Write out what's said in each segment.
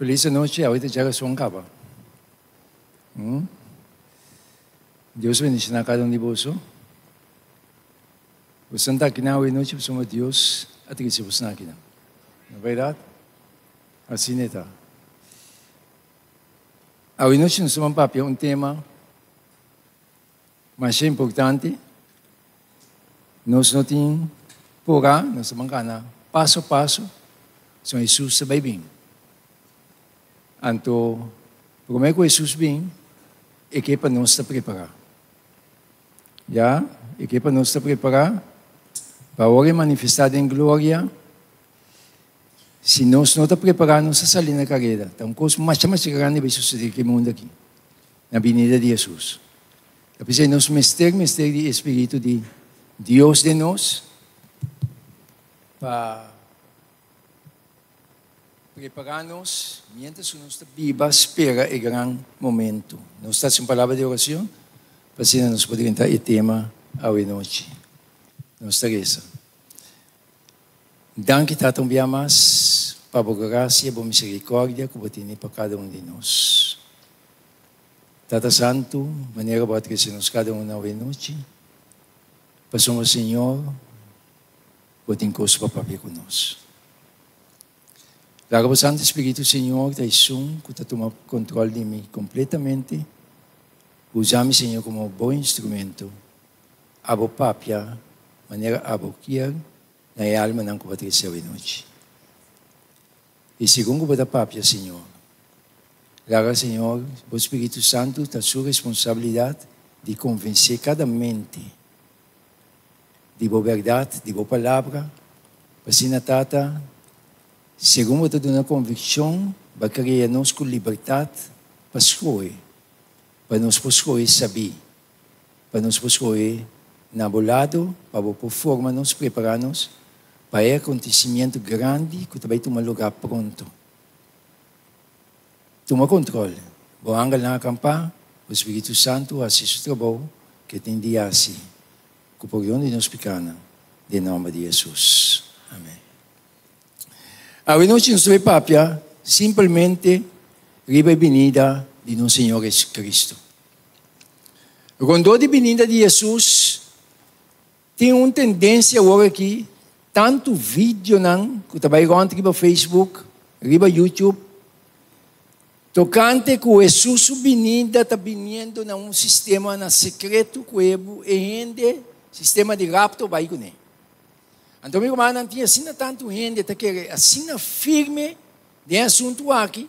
Felis anochi, awe ta djarason kaba. Hmm? Dios bendiciona cada un di boso. Boso ta aki na awe nochi pasobra Dios a trece boso aki na. No verdad? Asina ta. Awe nochi nos ta papia un tema masha importante. Nos no tin pura, nos ta gana paso a paso. So Jesus ta bay bin. Anto, promé ku Jesus bin, e ke pa nos ta prepará. Ya, e ke pa nos ta prepará pa ora e manifestá den gloria. Si nos no ta prepará, nos ta sali na kareda. Ta un kos masha masha grandi bai susedé ku e mundu aki, na binida di Jesus. Ta p'esei nos mester mester di e Spiritu di Dios den nos pa prepará nos miéntras ku nos ta biba spera e gran momento. Nos ta hasi un palabra di orashon pa asina nos por drenta e tema awe nochi. Nos ta resa. Danki Tata un bia mas pa bo grasia, bo miserikòrdia ku bo tene pa kada un di nos. Tata Santu, manera bo a trese nos kada un awe nochi, pasobra Señor, bo tin kos pa papia ku nos. Laga bo Santu Spiritu, Señor, ta esun ku ta tuma kontrol di mi kompletamente. Usa mi, Señor, komo bo instrumento. Abo papia manera abo kier na e almanan ku bo a trese awe nochi. I segun ku bo ta papia, Señor, laga, Señor, bo Spiritu Santu ta su responsabilidat di konvensé kada mente di bo bèrdat, di bo palabra, pa asina, Tata, segun bo ta duna konvikshon, bo a krea nos ku libertat pa skohe, pa nos por skohe sabí, pa nos por skohe na bo lado, pa bo por forma nos, prepará nos pa e akontesimiento grandi ku ta bai tuma lugá pronto. Tuma kontrol. Bo angelnan a kampá, bo Spiritu Santu hasi su trabou ku e tin di hasi, ku pordon di nos pikánan, den nòmber di Hesus. Amèn. Awe nochi nos ta bai papia simpelmente riba e binida di nos Señor Jesucristo. Rondó di bininda di Hesus tin un tendensia awor aki, tantu videonan ku ta bai rònt riba Facebook, riba YouTube, tokante ku Hesus su bininda ta biniendo na un sistema na sekreto ku e e hende, sistema di rapto bai kuné. Anto mi rumannan tin asina tantu hende ta kere asina firme den e asuntu aki,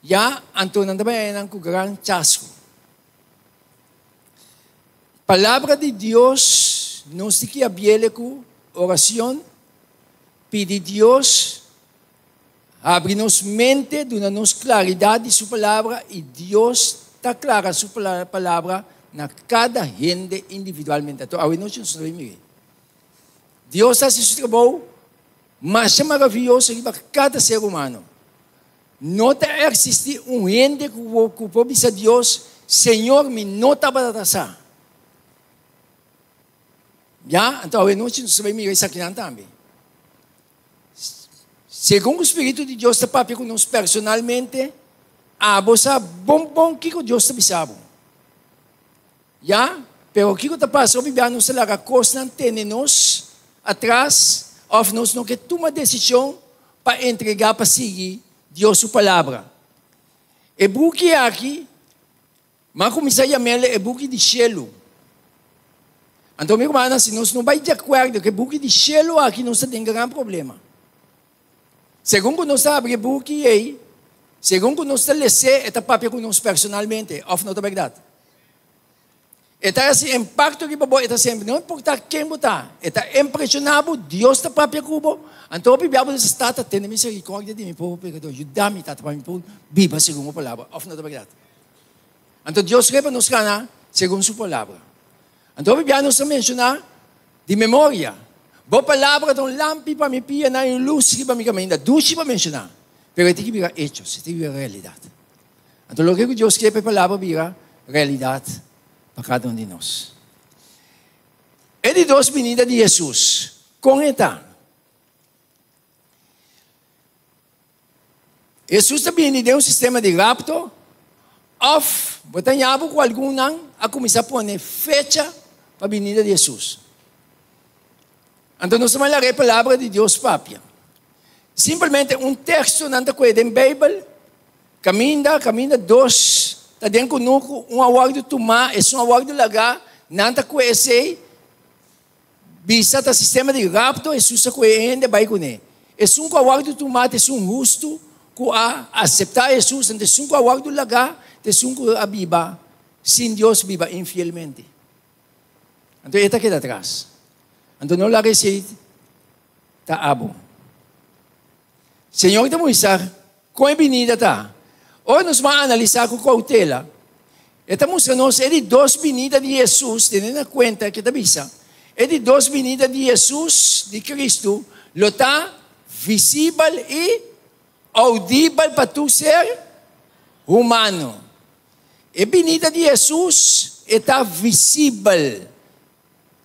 Ya, anto nan ta bai haña nan ku gran chasco. Palabra di Dios nos tin ki abiele ku oracion, pidi Dios habri nos mente, duna nos claridad di su palabra y Dios ta clara su palabra na cada hende individualmente. Anto awe nochi nos ta bai mira. Dios ta haci su trabou masha maravilloso riba cada ser humano. No ta eksistí un hende ku por bisa Dios, Señor, mi no tabata sa. Ya, anto awe nochi nos ta bai mira esakinan tambe. Segun ku Spiritu di Dios ta papia ku nos personalmente, abo sa bon bon kiko Dios ta bisa bo. Ya, pero kiko ta pasa hopi bia nos ta laga kosnan tene nos atras òf nos no ke tuma desishon pa entregá pa sigui Dios su Palabra. E buki aki, mi a kuminsá yam'el e buki di shelu. Anto mi rumannan, si nos no bai di akuerdo ku e buki di shelu aki, nos ta den gran problema. Segun ku nos ta habri e buki ei, segun ku nos ta les'é, e ta papia ku nos personalmente, òf no ta bèrdat? E ta hasi impakto riba bo, e ta semper, no importá ken bo ta, e ta impreshoná bo, Dios ta papia ku bo. Anto hopi bia bo ta bisa, Tata, tene miserikòrdia di mi pober pekador, yuda mi, Tata, pa mi por biba segun bo palabra, òf no ta bèrdat? Anto Dios ke pa nos kana segun su palabra. Anto hopi bia nos ta menshoná di memoria, Bo palabra ta un lampi pa mi pianan i un lus riba mi kaminda. Dushi pa menshoná, pero e tin ki bira hechos, e tin ki bira realidat. Anto loke ku Dios ke pa e palabra bira realidat pa kada un di nos. E di dos binida di Hesus, kon e ta? Hesus ta bini den un sistema di rapto òf bo ta ñabu ku algunnan a kuminsá pone fecha pa binida di Hesus. Anto nos ta bai laga e Palabra di Dios papia. Simpelmente un teksto nan ta kohe den Beibel, kaminda kaminda dos ta den kunuku, un a wòrdu tumá, esun a wòrdu lagá, nan ta kohe esei, bisa ta sistema di rapto, Hesus a kohe e hende bai kuné. Esun ku a wòrdu tumá ta esun hustu ku a aseptá Hesus, anto esun ku a wòrdu lagá ta esun ku a biba sin Dios, biba infielmente. Anto e ta keda atras. Anto no laga esei ta abo. Señor ta muestra kon e binida ta. Ora nos ban analisá ku koutela, e ta mustra nos e di dos binida di Hesus, tene na kuenta ke ta bisa, e di dos binida di Hesus, di Kristu, lo ta visibel i oudibel pa tur ser humano. E binida di Hesus e ta visibel.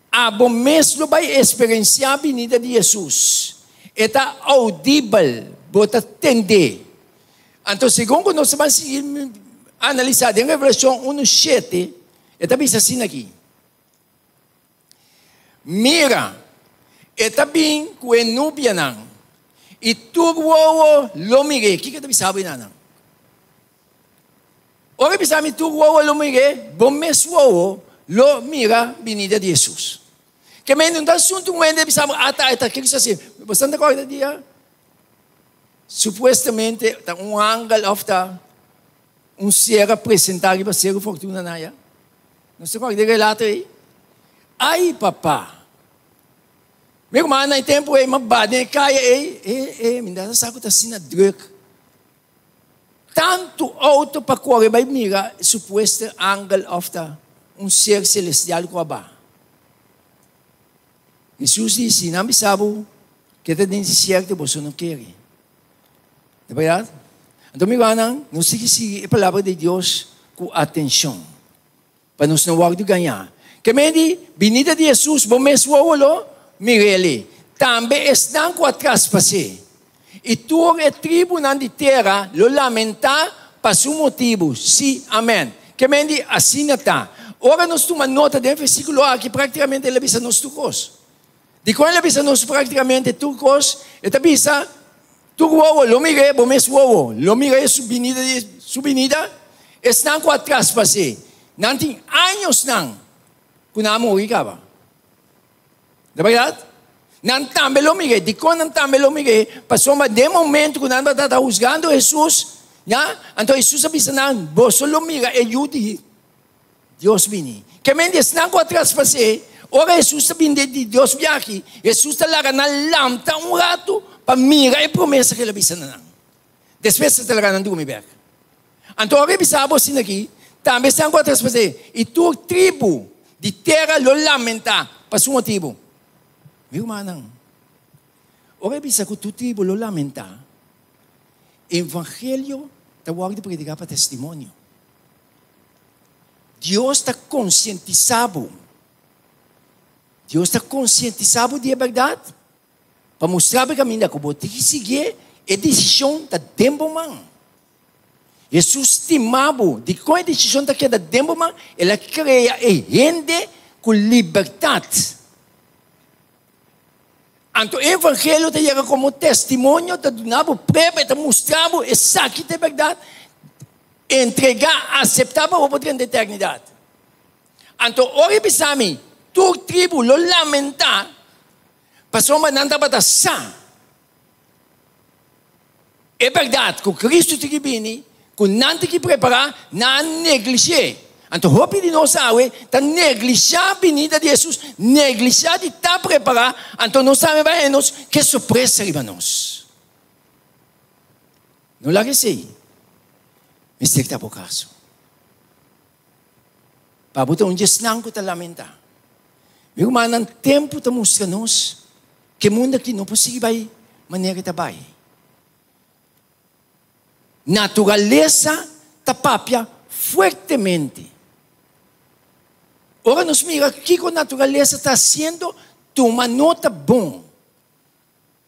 Abo mes lo bai eksperensiá binida di Hesus. E ta oudibel, bo ta tend'é. Anto segun ku nos ta ban sigui analisá den Revelashon unu shete, e ta bisa asina aki, Mira, e ta bin ku e nubianan, i tur wowo lo mir'é. Kiko e ta bisa bo enanan? Ora e bisa mi tur wowo lo mir'é, bo mes wowo lo mira binida di Hesus. Ke men no ta asuntu un hende bisa bo, ata e ta Cristo asi. Bo ta kòrda dia? Supuestamente ta un angel òf ta un ser a presentá riba Seru Fortuna na ya. No ta kòrda e relato ei? Ai papa! Mi ruman na e tempu ei, mi a ba den e kaya ei, e e mi ta sa ku ta asina drùk. Tantu auto pa kore bai mira e supuesto angel of ta un ser celestial ku a baha. Hesus di, Si nan bisa bo ke ta den desierto, boso no kere. Ta berdad? Anto mi rumannan, nos tin ki sigui e palabra di Dios ku atenshon, pa nos no wòrdu gañá. Ke men di, binida di Hesus, bo mes wowo lo mir'El. Tambe esnan ku a traspas'é. I tur e tribunan di tera lo lamentá pa su motibu. Sí, amèn. Ke men di, asina ta. Ora nos tuma nota den e versíkulo aki, práktikamente el a bisa nos tur kos. Dikon el a bisa nos práktikamente tur kos? E ta bisa, Tur wowo lo mir'é, bo mes wowo lo mira e su binida di su binida. Esnan ku a traspas'é, nan tin añosnan ku nan a muri kaba. Ta bèrdat? Nan tambe lo mir'é. Dikon nan tambe lo mir'é? Pasobra den momentu ku nan tabata husgando Hesus, ya, anto Hesus a bisa nan, Boso lo mira e Yu di Dios bini. Ke men di esnan ku a traspas'é, ora Hesus ta bini di Dios biahi, Hesus ta laga nan lamta un ratu pa mira e promesa ku el a bisa na nan. Despues e ta laga nan drumi bèk. Anto ora e bisa bo asina aki, tambe esnan ku a traspas'é i tur tribu di tera lo lamentá pa su motibu. Mi rumannan, ora e bisa ku tur tribu lo lamentá, evangelio ta wòrdu prediká pa testimonio. Dios ta konsientisá bo. Dios ta konsientisá bo di e bèrdat pa mustra bo e kaminda ku bo tin ki siguié. E desishon ta den bo man. Hesus stima bo. Dikon e desishon ta keda den bo man? El a krea e hende ku libertat. Anto e evangelio ta yega komo testimonio, ta duna bo prueba, e ta mustra bo esaki ta e bèrdat. Entregá, aseptá pa bo por drenta eternidat. Anto ora e bisa mi, tur tribu lo lamentá, pasobra nan tabata sa e bèrdat ku Kristu tin ki bini, ku nan tin ki prepará, nan a neglish'é. Anto hopi di nos awe ta neglishá binida di Hesus, neglishá di ta prepará, anto nos tambe bai haña nos ke sorpresa riba nos. No laga esei mester ta bo kaso. Pa bo ta un di esnan ku ta lamentá. Mi rumannan, tempu ta mustra nos ku e mundu aki no por sigui bai manera e ta bai. Naturalesa ta papia fuertemente. Ora nos mira kiko naturalesa ta hasiendo, tuma nota bon.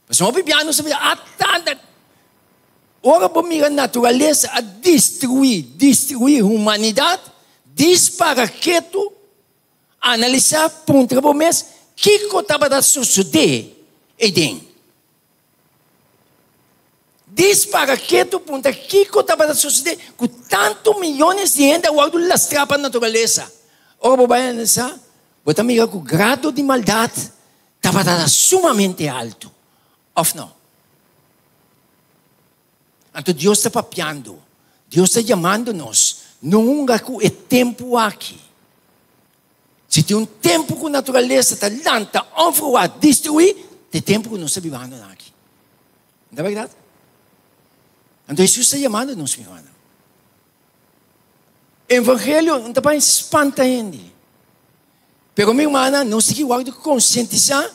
Pasobra hopi biaha nos ta bisa, ah tanta. Ora bo mira naturalesa a destruí, destruí humanidat, dis para ketu, analisá, puntra bo mes, kiko tabata sosodé eiden? Dis para ketu puntra kiko tabata sosodé ku tantu miyones di hende a wòrdu lastrá pa naturalesa? Ora bo bai analisá, bo ta mira ku grado di maldat tabata sumamente altu. Of no? Anto Dios ta papiando, Dios ta yamando nos, no hunga ku e tempu aki. Si tin un tempu ku naturalesa ta lanta, onverwacht, destruí, ta e tempu ku nos ta bibando nan aki. No ta bèrdat? Anto Hesus ta yamando nos, mi hermano. Evangelio no ta pa spanta hende. Pero mi hermana, nos tin ki wòrdu konsientisá,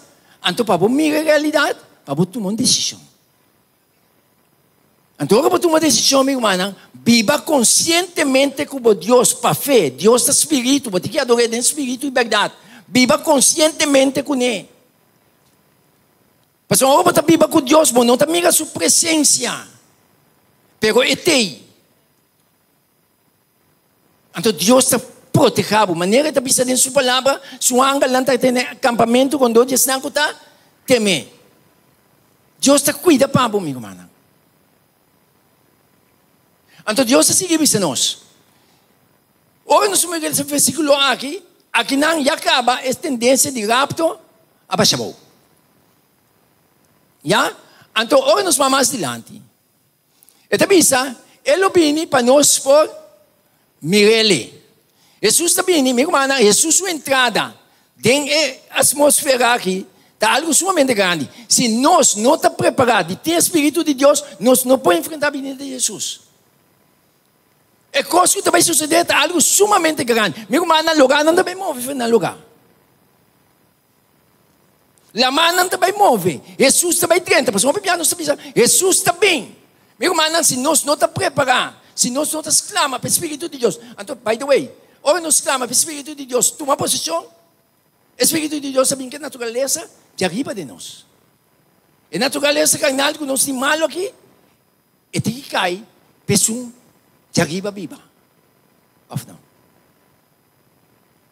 anto pa bo mira e realidat, pa bo tuma un desishon. Anto ora bo tuma desishon, mi hermana, biba konsientemente ku bo Dios pa fe. Dios ta spiritu, bo tin ki ador'é den spiritu i bèrdat. Biba konsientemente kuné. Pasobra ora bo ta biba ku Dios, bo no ta mira su presensia, pero e t'ei. Anto Dios ta protehá bo. Manera e ta bisa den su palabra, su angelnan ta tene kampamentu rondó di esnan ku ta tem'é. Dios ta kuida pa bo, mi rumannan. Anto Dios ta sigui bisa nos. Ora nos mira e versíkulo aki, akinan ya kaba e tendensia di rapto a basha bou. Ya? Anto ora nos bai mas dilanti, E ta bisa, E lo bini pa nos por mir'Ele. Hesus ta bini, mi rumannan, Hesus su entrada den e atmosfera aki ta algu sumamente grandi. Si nos no ta prepará di tin e Spiritu di Dios, nos no por enfrentá binida di Hesus. E kos ku ta bai susedé ta algu sumamente grandi. Mi rumannan, lugánan ta bai move for nan lugá. Lamannan ta bai move. Hesus ta bai drenta. Pasobra hopi bia nos ta bisa, Hesus ta bin. Mi rumannan, si nos no ta prepará, si nos no ta sklama pa e Spiritu di Dios, anto, by the way, ora nos sklama pa e Spiritu di Dios tuma poseshon, e Spiritu di Dios ta bin ku e naturalesa di ariba den nos. E naturalesa karnal ku nos tin malu aki, e tin ki kai pa esun di ariba biba, òf no?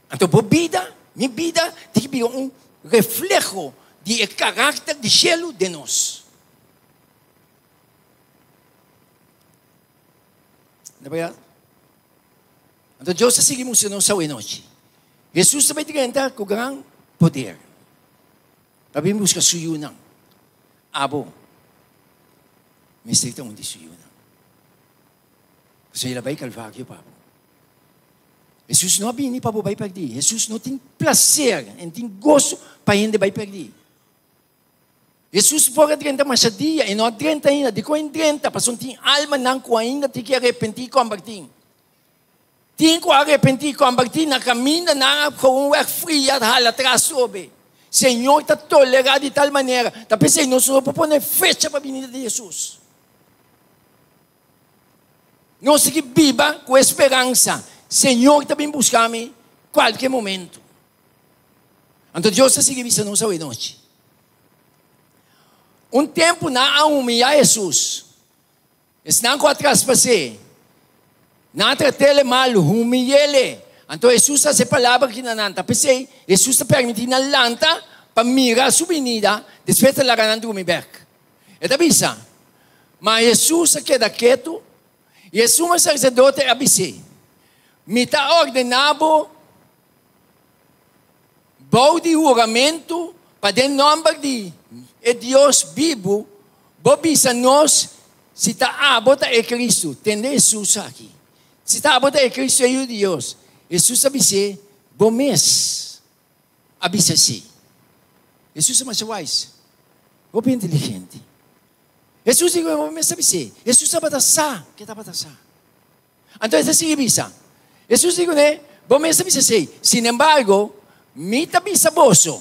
Anto bo bida, mi bida, tin ki bira un refleho di e karakter di shelu den nos. Na berdad? Anto Dios ta sigui mustra nos awe nochi. Hesus ta bai drenta ku gran poder pa bin buska su yunan. Abo mester ta un di su yunan. Pasobra el a bai Kalvario pa bo. Hesus no a bini pa bo bai pèrdí. Hesus no tin plaser en tin goso pa hende bai pèrdí. Hesus por a drenta masha dia, e no a drenta ainda. Dikon e drenta? Pasobra tin almanan ku ainda tin ke arepentí i kombertí. Tin ku arepentí i kombertí na kaminda nan a gewoon wèg fria hala tras trobe. Señor ta tolerá di tal manera. Ta p'esei nos no por pone fecha pa binida di Hesus. Nos tin ki biba ku e speransa, Señor ta bin buska mi kualke momentu. Anto Dios ta sigui bisa nos awenochi. Un tempu nan a humiyá Hesus. Esnan ku a traspas'é, nan a trat'é malu, humiy'é. Anto Hesus a hasi e palabra aki na nan. Ta p'esei Hesus ta permití nan lanta pa mira su binida, despues ta laga nan drumi bèk. E ta bisa, Ma Hesus a keda ketu, i e sumo saserdote a bis'é, Mi ta ordená bo bou di huramentu pa den nòmber di e Dios bibu bo bisa nos si ta abo ta e Kristu. Tende Hesus aki. Si ta abo ta e Kristu, e Yu di Dios. Hesus a bis'é, Bo mes a bisa si. Hesus ta masha wise, hopi inteligente. Hesus di ku mester bis'é. Hesus tabata sa ke tabata sa. Anto e ta sigui bisa. Hesus di kuné, Bo mester bisa esei. Sinembargo, mi ta bisa boso,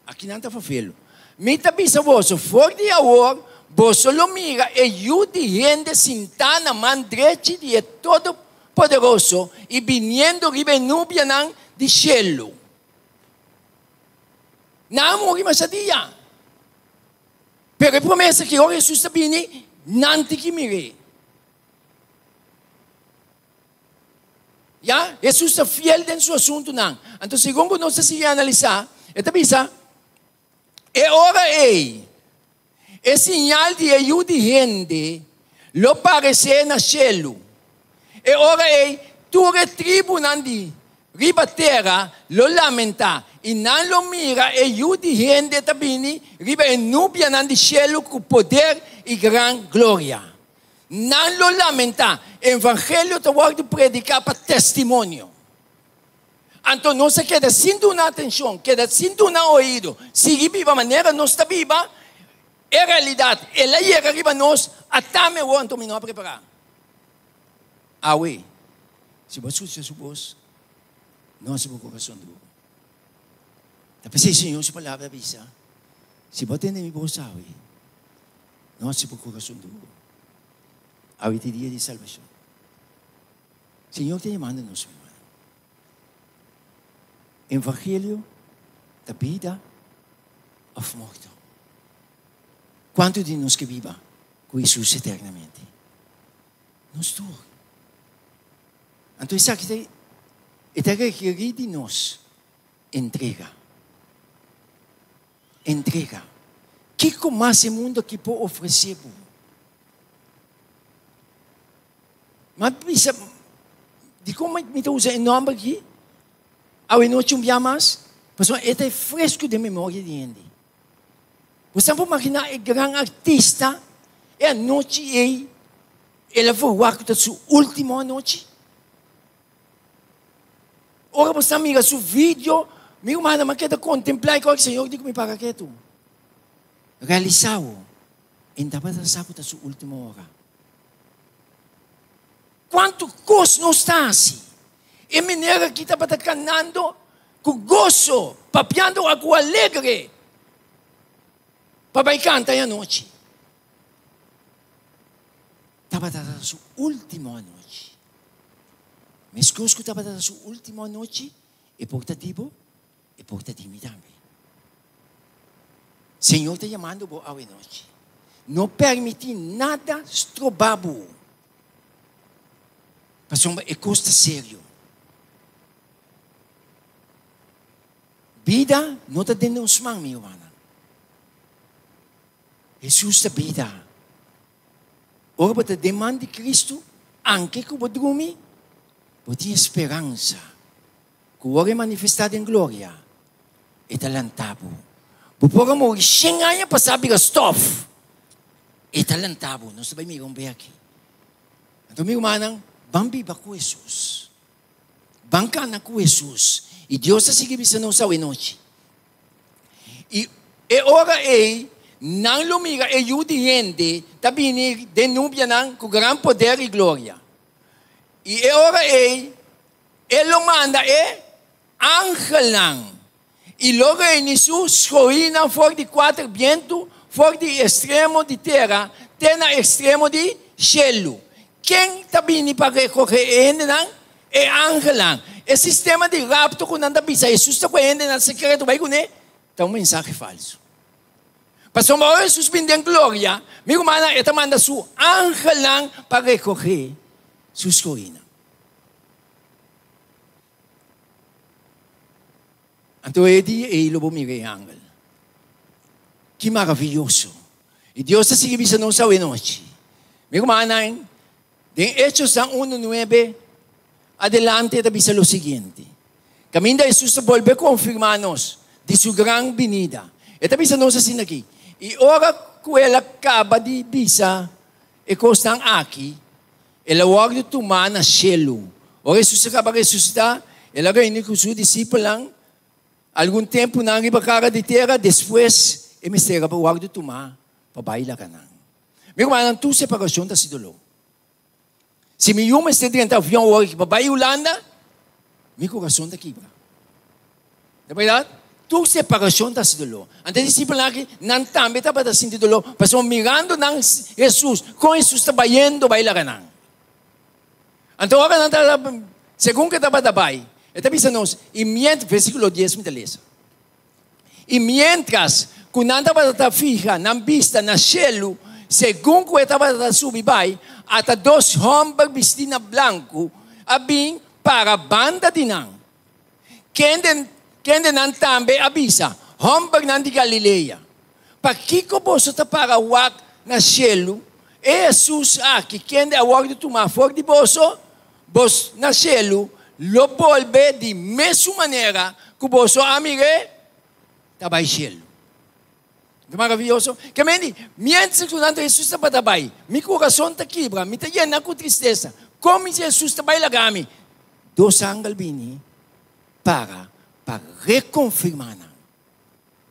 aki nan ta fafelu, mi ta bisa boso, for di awor boso lo mira e Yu di hende sintá na man drechi di e Todopoderoso i biniendo riba e nubianan di shelu. Nan a muri masha dia. Pero e promesa ki ora Hesus ta bini, Nan tin ki mir'é. Ya, Hesus ta fiel den su asuntunan. Anto segun ku nos ta sigui analisá, e ta bisa, E ora ei, e siñal di e Yu di hende lo paresé na shelu. E ora ei, tur e tribunan di riba tera lo lamentá, i nan lo mira e Yu di hende ta bini riba e nubianan di shelu ku poder i gran gloria. Nan lo lamentá. Evangelio ta wòrdu prediká pa testimonio. Anto nos a keda sin duna atenshon, keda sin duna oido, sigui biba manera nos ta biba. E realidat, el a yega riba nos, ata mi awor, anto mi no a prepará. Awe, si bo a skucha su bos, no hasi bo kurason duru. Ta p'esei Señor su palabra a bisa, Si bo a tende mi bos awe, No hasi bo kurason duru. Awe ta e dia di salbashon. Señor ta yamando nos, mi hermano. Evangelio ta bida of morto. Kuantu di nos ke biba ku Hesus eternamente? Nos tur. Anto esaki ta e ta rekerí di nos entrega. Entrega. Kiko mas e mundu aki por ofresé bo? M'a bisa, dikon mi ta usa e nòmber aki awe nochi un bia mas? Pasobra e ta e fresku den memoria di hende. Bo sa por imaginá e gran artista e anochi ei el a verwagt ku ta su último anochi? Ora bo sa mira su video, mi rumannan, m'a keda kontemplá i kòrda, Señor di ku mi para ketu. Realisá bo, e tabata sa ku ta su último ora. Kuantu kos nos ta hasi! E mener aki tabata kanando ku goso, papiando ku alegre pa bai kanta e anochi. Tabata ta su último anochi. Meskos ku tabata ta su último anochi, e por ta di bo, e por ta di mi tambe. Señor ta yamando bo awe nochi. No permití nada stroba bo. Pasobra e kos ta serio. Bida no ta den nos man, mi hermana. Hesus ta bida. Ora bo ta den man di Cristo, anke ku bo drumi, bo tin e speransa ku ora e manifestá den gloria, e ta lantá bo. Bo por a muri shen aña pasá bira stòf, e ta lantá bo. Nos ta bai mira un be aki. Anto mi rumannan, ban biba ku Hesus. Ban kana ku Hesus. I Dios ta sigui bisa nos awe nochi. I e ora ei nan lo mira e Yu di hende ta bini den nubianan ku gran poder i gloria. I e ora ei e lo manda e angelnan i lo reuni su skohinan for di kuater bientu, for di estremo di tera te na ekstremo di shelu. Ken ta bini pa rekohe e hendenan? E angelnan. E sistema di rapto ku nan ta bisa Hesus ta ku e hendenan sekreto bai kuné, ta un mensahe falsu. Pasobra ora Hesus bini den gloria, mi rumannan, e ta manda su angelnan pa rekohe su skohinan. Anto e dia ei lo bo mira e angel. Ki maraviyoso! I Dios ta sigui bisa nos awe nochi. Mi rumannan, den Hechosnan unu nuebe adelante e ta bisa lo siguiente. Kaminda Hesus ta bolbe konfirmá nos di su gran binida. E ta bisa nos asina aki, I ora ku el a kaba di bisa e kosnan aki, El a wòrdu tumá na shelu. Ora Hesus a kaba resusitá, el a reuni ku su disipelnan algun tempu nan riba kara di tera, despues e mester a wòrdu tumá pa bai laga nan. Mi rumannan, tur separashon ta hasi doló. Si mi yu mester drenta avion awor aki pa bai Hulanda, mi kurason ta kibra. Ta bèrdat? Tur separashon ta hasi doló. Anto e disipelnan aki, nan tambe tabata sinti doló, pasobra mirando nan Hesus, kon Hesus ta bayendo bai laga nan. Anto ora nan tabata, segun ku e tabata bai, e ta bisa nos, i miéntras, versíkulo dies mi ta lesa, i miéntras ku nan tabata ta fiha nan bista na shelu, Segun ku e tabata subi bai, ata dos hòmber bistí na blanku a bin para banda di nan. Kende, kendenan tambe a bisa, Hòmbernan di Galilea, pakiko boso ta para wak na shelu? E Hesus aki, kende a wòrdu tumá for di boso, bos na shelu, lo bolbe di mesun manera ku boso a mir'é ta bai shelu. Ta maravioso. Ke men di, miéntras ku nan ta Hesus tabata bai, mi kurason ta kibra, mi ta yena ku tristesa. Kon mi Hesus ta bai laga mi? Dos angel bini para pa rekonfirmá nan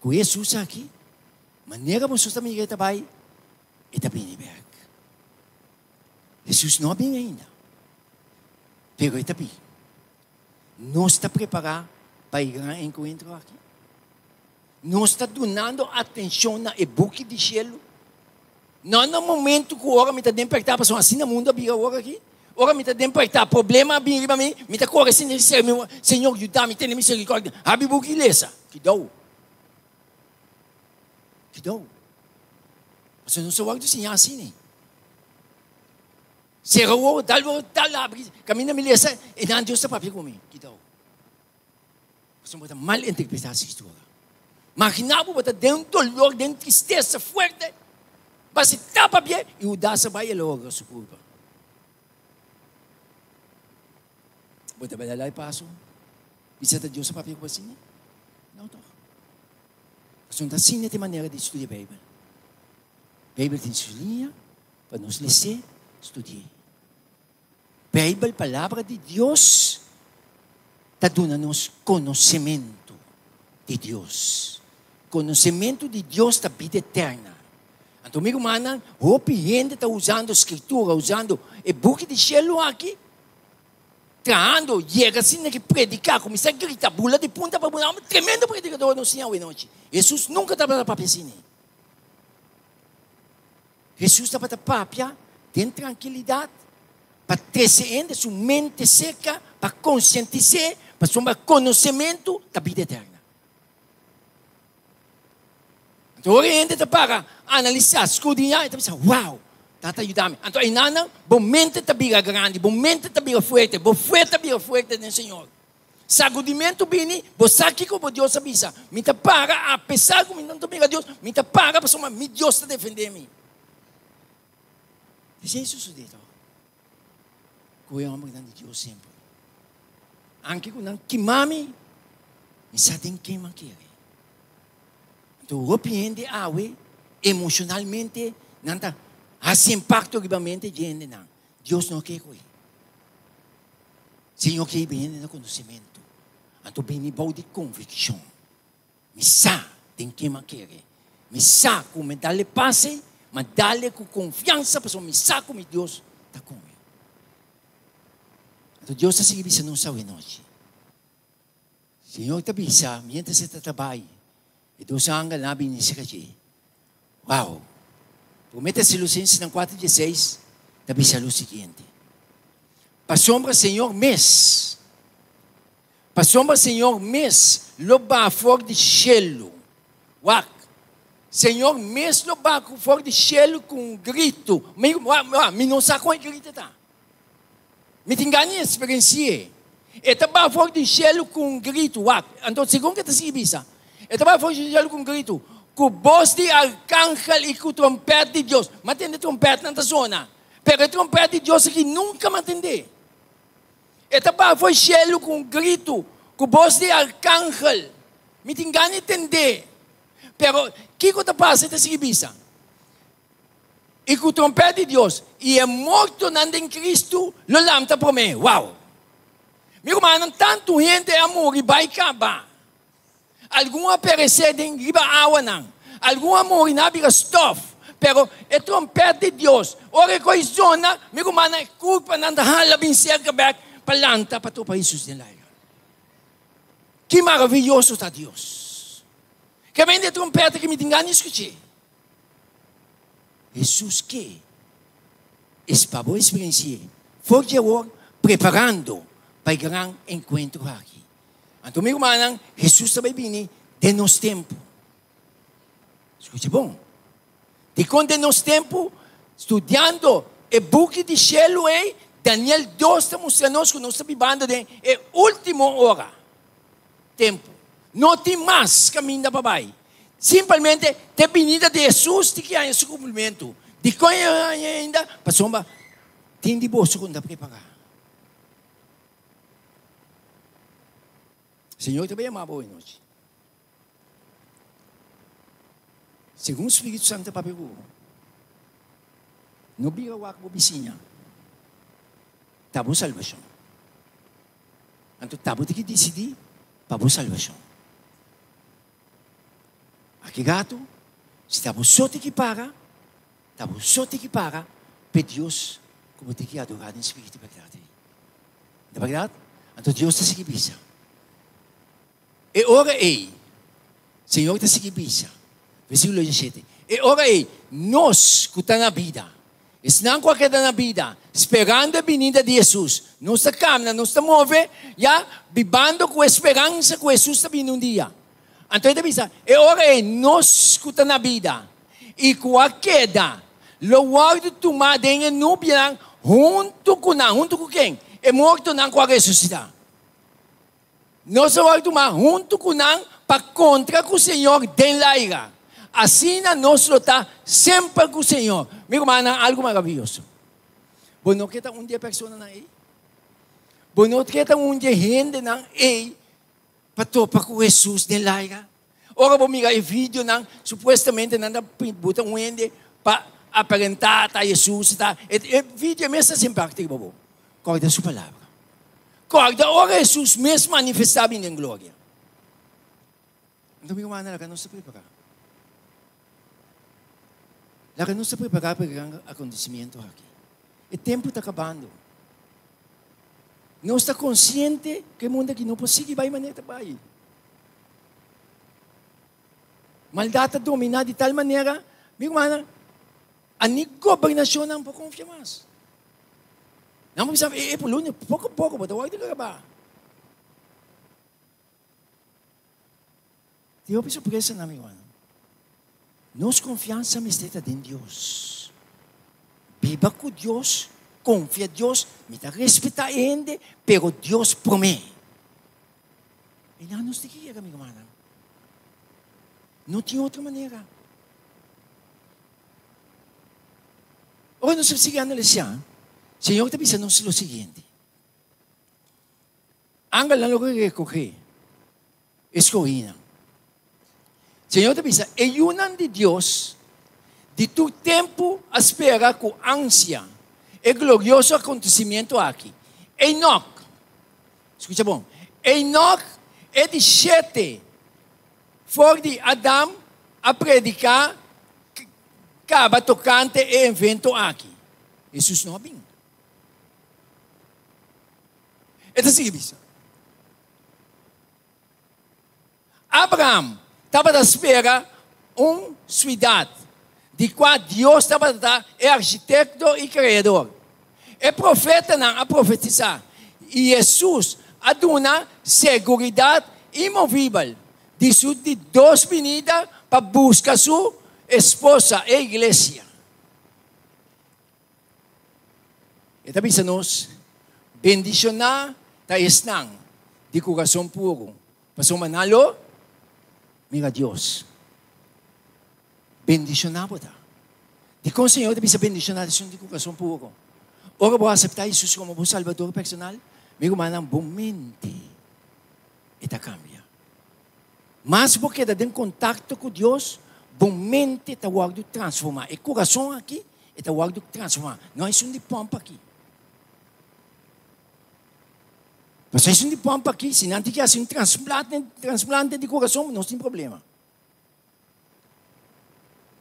ku Hesus aki, manera boso ta mira e ta bai, e ta bini bèk. Hesus no a bini ainda, pero e ta bini. Nos ta prepará pa e gran enkuentro aki? Nos ta dunando atenshon na e buki di shelu? No na momentu ku ora mi ta den pèrtá, pasobra asina mundu a bira awor aki. Ora mi ta den pèrtá, problema a bini riba mi, mi ta kore asina di ser mi, Señor, yuda mi, tene miserikòrdia. Habri buki i lesa. Kidou. Kidou. Pasobra nos a wòrdu siñá asina. Sera wowo, dal wowo, dal habri. Kaminda mi lesa, e nan Dios ta papia ku mi. Kidou. Pasobra bo ta mal interpretá Skritura. Maginá bo, bo ta den un dolor, den un tristesa fuerte, basi tapa pie i Hudas a bai e logra su kulpa. Bo ta bai dal paso? Bisa ta Dios a papia ku bo asina? No toch. Pasobra no ta asina ta e manera di studia Beibel. Beibel tin su liña pa nos les'é, studi'é. Beibel, Palabra di Dios, ta duna nos konosementu di Dios. Konosementu di Dios ta bida eterna. Anto mi rumannan, hopi hende ta usando Skritura, usando e buki di shelu aki, trahando, yega asina ki prediká, kuminsá grita, bula di punta pa bula. Tremendo predikador nos tin awenochi. Hesus nunka tabata papia asina. Hesus tabata papia den trankilidat pa trese hende su mente serka, pa konsientis'é, pasobra konosementu ta bida eterna. Anto ora e hende ta para analisá, skrudiñá, e ta bisa, Wow! Tata yuda mi. Anto einanan bo mente ta bira grandi, bo mente ta bira fuerte, bo fe ta bira fuerte den Señor. Sagudimentu bini, bo sa kiko bo Dios a bisa. Mi ta para apesar ku mi no ta mira Dios, mi ta para pasobra mi Dios ta defendé mi. Esei sosodé tòg ku e hòmbernan di Dios semper. Anke ku nan kima mi, mi sa den ken mi a kere. Anto hopi hende awe emoshonalmente nan ta hasi impakto riba mente di hendenan. Dios no ke ku ei. Señor ke bini na konosementu, anto bini bou di konvikshon. Mi sa den ken mi a kere. Mi sa ku mi dal e pase, ma dal e ku konfiansa pasobra mi sa ku mi Dios ta ku mi. Anto Dios ta sigui bisa nos awenochi. Señor ta bisa, mientras e ta trabai, e dos angelnan a bini serka dje. Wow! Promé Tesalonicensenan kuater dieseis ta bisa lo siguiente, Pasobra Señor mes, pasobra Señor mes lo baha for di shelu. Wak! Señor mes lo baha for di shelu ku un gritu. Mi, wak, mi no sa kon e gritu ta. Mi tin gana di eksperensi'é. E ta baha for di shelu ku un gritu. Wak, anto segun ke ta sigui bisa, e ta baha for di shelu ku un gritu, ku bos di arkangel i ku trompèt di Dios. Mi a tende trompètnan ta sona, pero e trompèt di Dios aki nunka mi a tend'é. E ta baha for di shelu ku un gritu, ku bos di arkangel. Mi tin gana di tend'é. Pero kiko ta pasa? E ta sigui bisa. I ku trompèt di Dios, i e mortonan den Kristu lo lanta promé. Wow! Mi rumannan, tantu hende a muri bai kaba. Algun a peresé den riba awanan. Algun a muri nan a bira stòf. Pero e trompèt di Dios, ora e koi zona, mi rumannan, e kurpanan ta hala bin serka bèk pa lanta pa topa Hesus den laira. Ki maraviyoso ta Dios! Ke bende e trompèt aki mi tin gana di skuch'é. Hesus ke es pa bo eksperensi'é for di awor, preparando pa e gran enkuentro aki. Anto mi rumannan, Hesus ta bai bini den nos tempu. Skucha bon. Dikon den nos tempu, studiando e buki di shelu ei, Daniel dos ta mustra nos ku nos ta bibando den e último ora, tempu. No tin mas kaminda pa bai. Simpelmente te binida di Hesus tin ki haña su kumplimentu. Dikon e haña ainda? Pasobra tin di boso ku no ta prepará. Señor ta bai yama bo anochi. Segun Spiritu Santu ta papia ku bo, no bira wak bo bisiña. Ta bo salbashon. Anto ta bo tin ki disidí pa bo salbashon. Aki rato, si ta bo so tin ki paga, ta bo so tin ki paga p'e Dios ku bo tin ki adorá den spiritu i bèrdat ei. Ta bèrdat? Anto Dios ta sigui bisa. E ora ei, Señor ta sigui bisa, versíkulo diesshete, E ora ei, nos ku ta na bida, esnan ku a keda na bida, sperando e binida di Hesus, nos ta kamna, nos ta move, ya, bibando ku e speransa ku Hesus ta bini un dia. Anto e ta bisa, E ora ei, nos ku ta na bida i ku a keda, lo wòrdu tumá den e nubianan huntu ku nan. Huntu ku ken? E mortonan ku a resusitá. Nos a wòrdu tumá huntu ku nan pa kontra ku Señor den laira. Asina nos lo ta semper ku Señor. Mi rumannan, algu maravioso. Bo no ke ta un di e personanan ei? Bo no ke ta un di e hendenan ei pa topa ku Hesus den laira? Ora bo mira e videonan, supuestamente nan ta buta un hende pa aparentá ta Hesus ta. E video mes ta sin praktik pa bo. Kòrda su palabra. Kòrda ora Hesus mes manifestá bini den gloria. Anto mi rumannan, laga nos ta prepará. Laga nos ta prepará pa e gran akontesimiento aki. E tempu ta kabando. Nos ta konsiente ku e mundu aki no por sigui bai manera ta bai. Maldat ta dominá di tal manera, mi rumannan, a ni gobernashonnan por konfia mas. Nan por bisa, e e Polonia, poko poko bo ta wòrdu grabá. Tin hopi sorpresanan, mi rumannan. Nos konfiansa mester ta den Dios. Biba ku Dios, konfia Dios, mi ta respetá e hende, pero Dios promé. I nan nos tin ki yega, mi rumannan. No tin otro manera. Ora nos ta sigui analisá, Señor ta bisa nos lo siguiente. Angelnan lo rekohé e skohínan. Señor ta bisa, e yunan di Dios di tur tempu a spera ku ansia e glorioso akontesimiento aki. Enok, skucha bon, Enok e di shete for di Adam a prediká kaba tokante e evento aki. Hesus no a bin. E ta sigui bisa. Abraham tabata spera un suidat di kua Dios tabata ta e arkitekto i kreador. E profetanan a profetisá i Hesus a duna seguridat imovíbel di su di dos binida pa buska su esposa, e iglesia. E ta bisa nos, Bendishoná ta esnan di kurason puru, pasobra nan lo mira Dios. Bendishoná bo ta. Dikon Señor ta bisa bendishoná ta esun di kurason puru? Ora bo aseptá Hesus komo bo Salbador personal, mi rumannan, bo mente e ta kambia. Mas bo keda den kontakto ku Dios, bo mente ta wòrdu transformá. E kurason aki, e ta wòrdu transformá. No esun di pòmp aki. Pasobra esun di pòmp aki, si nan tin ke hasi un transplante, transplante di kurason, nos tin problema.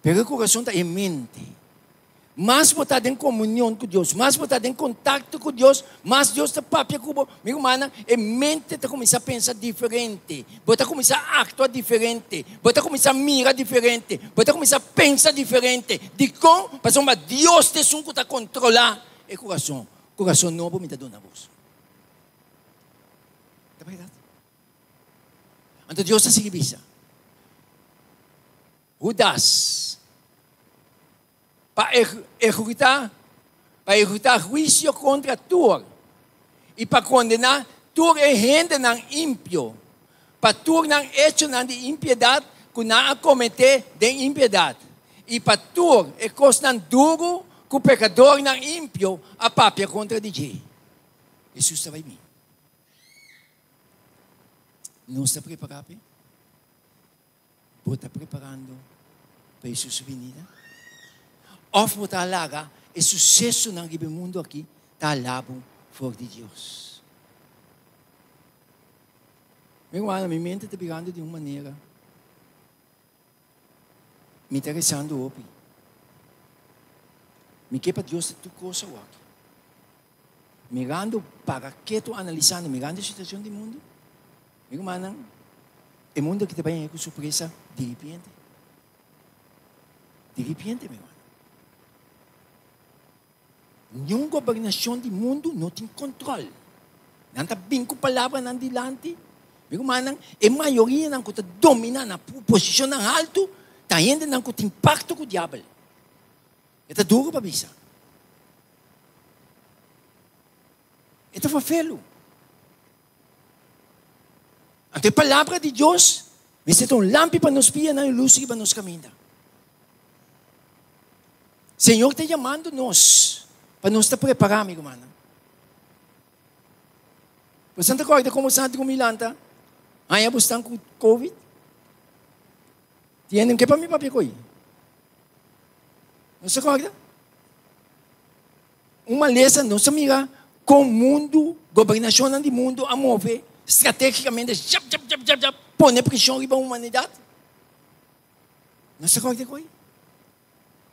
Pero e kurason ta e mente. Mas bo ta den komunion ku Dios, mas bo ta den kontakto ku Dios, mas Dios ta papia ku bo. Mi rumannan, e mente ta kuminsá pensa diferente. Bo ta kuminsá aktua diferente. Bo ta kuminsá mira diferente. Bo ta kuminsá pensa diferente. Dikon? Pasobra Dios ta esun ku ta kontrolá e kurason. Kurason nobo mi ta duna boso. Ta bèrdat? Anto Dios ta sigui bisa, Hudas. Pa ehekutá pa ehekutá huisio kontra tur i pa kondená tur e hendenan impio pa tur nan echonan di impiedat ku nan a kometé den impiedat i pa tur e kosnan duru ku pekadornan impio a papia kontra di dje. Hesus ta bai bin. Nos ta prepará p'e? Bo ta preparando pa Hesus su binida? Of bo ta laga e susesonan riba e mundu aki ta hala bo for di Dios? Mi rumannan, mi mente ta birando di un manera. Mi ta rezando hopi. Mi ke pa Dios ta tur kos awor. Mirando para ketu analisando, mirando e situacion di mundu, mi rumannan, e mundu aki ta bai haña ku sorpresa diripiente. Diripiente, mi rumannan. Niun gobernacion di mundu no tin control. Nan ta bin ku palabranan dilanti. Mi rumannan, e mayorianan ku ta domina na posicionnan haltu ta hendenan ku tin pacto ku diabel. E ta duru pa bisa. E ta fafelu. Anto e palabra di Dios mester ta un lampi pa nos pianan i lus riba nos kaminda. Señor ta yamando nos pa nos ta prepará, mi rumannan. Boso ta kòrda komo Santi ku mi lanta haña bo stan ku COVID? Tienen ke pa mi papia ko'i? No se kòrda? Un malesa nos a mira kon mundu, gobernashonnan di mundu a move stratégikamente jap jap jap jap jap pone preshon riba humanidat. No se kòrda ko'i?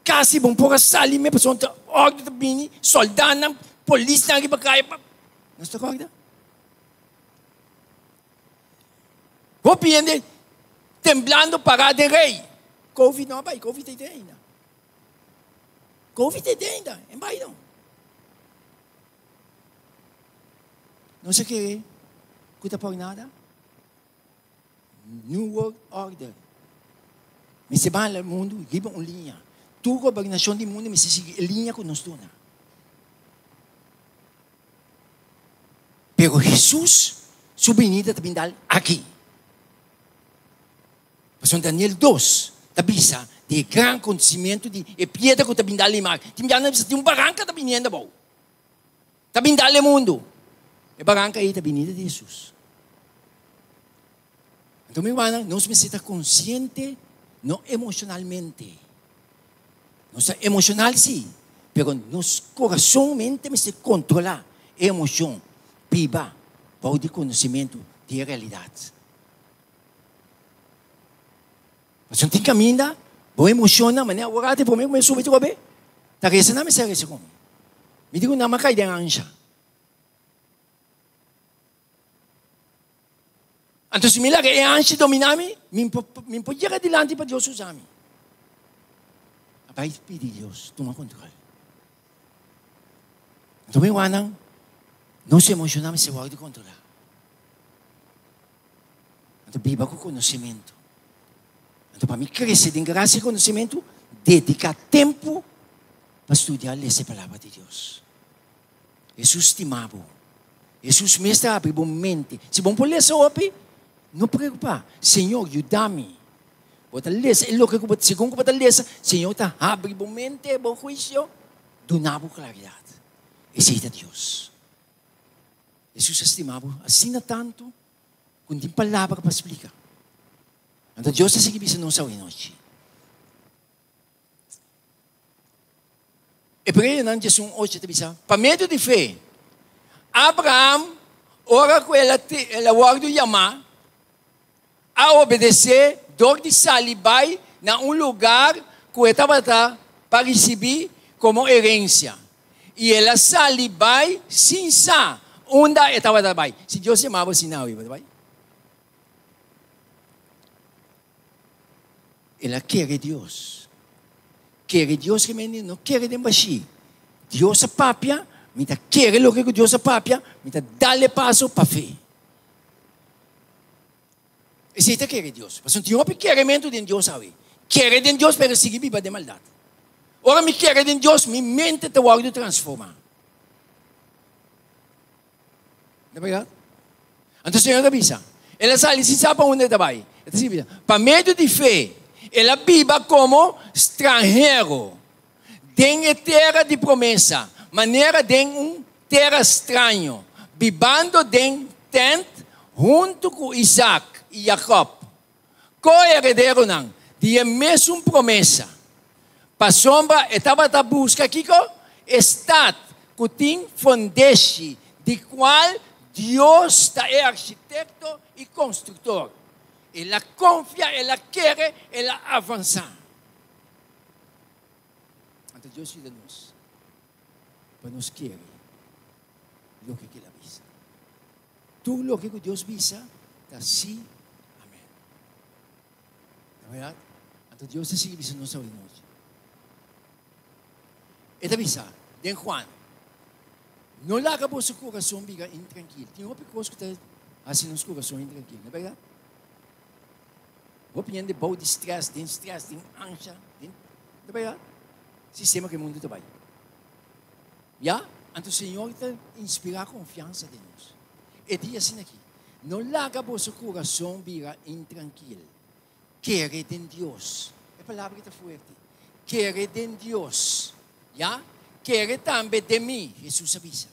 Kasi bon por a sali me pasobra ta òrdu ta bini, sòldánan, polisnan riba kaya. No se kòrda? Hopi hende temblando pará den rei. Covid no a bai, Covid ta den ainda. Covid ta den ainda, en bai no. No se kere ku ta por nada. New World Order. Mester bala mundu riba un liña. Tur gobernashon di mundu mester sigui e liña ku nos duna. Pero Hesus su binida ta bin dal aki. Pasobra Daniel dos ta bisa di e gran acontecimiento di e piedra cu ta bin dal e mar. Tin biaha nan ta bisa tin un baranca ta biniendo abou. Ta bin dal e mundo. E baranca ei ta binida di Hesus. Anto mi rumannan, nos mester ta consciente, no emocionalmente. Nos ta emocional sí, pero nos corazon, mente mester controla e emocion. Biba bou di conocimento di e realidad. Pasobra tin caminda, bo emocionnan, manera awor ate prome cu mi a subi trobe, ta reza nan mester a reza cu mi. Mi di cu nan, mi a cay den ansha. Anto si mi laga e anshi dominá mi, mi mi por yega dilanti pa Dios usa mi. A bai pidi Dios tuma control. Anto mi rumannan, nos emocionnan mester wòrdu controlá. Anto biba ku conocimento. Anto pa mi crece den gracia i conocimento, dedica tempu pa studia lesa e palabra di Dios. Hesus stima bo. Hesus mes ta habri bo mente. Si bo no por lesa hopi, no preocupa. Señor, yuda mi. Bo ta lesa e loke ku bo, segun ku bo ta lesa, Señor ta habri bo mente, bo huisio, duna bo claridad. Esei ta Dios. Hesus a stima bo asina tantu ku no tin palabra pa splika. Anto Dios ta sigui bisa nos awe nochi. Hebreonan diesun ocho ta bisa, Pa medio di fe, Abraham, ora ku el a el a wòrdu yamá, a obedesé dor di sali bai na un lugar ku e tabata pa risibí komo herensia. I el a sali bai sin sa unda e tabata bai. Si Dios yama bo asina awe, bo ta bai? El a kere Dios. Kere Dios ke mende no kere den bashí. Dios a papia, mi ta kere loke ku Dios a papia, mi ta dal e paso pa fe. Esei ta kere Dios. Pasobra tin hopi kerementu den Dios awe. Kere den Dios pero sigui biba den maldat. Ora mi kere den Dios, mi mente ta wòrdu transformá. Na bèrdat? Anto Señor a bisa, el a sali sin sa pa unda e ta bai. E ta sigui bisa, pa medio di fe, el a biba komo stranhero den e tera di promesa, manera den un tera straño, bibando den tènt huntu ku Isaac i Jakòb, ko-herederonan di e mesun promesa. Pasobra e tabata buska kiko? E stat ku tin fondeshi, di kual Dios ta e arkitekto i konstruktor. El a konfia, el a kere, el a avansá. Anto Dios yuda nos pa nos kere loke ku el a bisa. Tur loke ku Dios bisa ta sí, amèn. Ta bèrdat? Anto Dios ta sigui bisa nos awe nochi. E ta bisa den Juan, No laga boso kurason bira intrankil. Tin hopi kos ku ta hasi nos kurason intrankil, no bèrdat? Hopi hende bou di strès, den strès, den ansha, den, no bèrdat? Sistema ku e mundu ta bai. Ya, anto Señor ta inspirá konfiansa den nos. E di asina aki, No laga boso kurason bira intrankil. Kere den Dios. E palabra aki ta fuerte. Kere den Dios. Ya, kere tambe den mi, Hesus a bisa.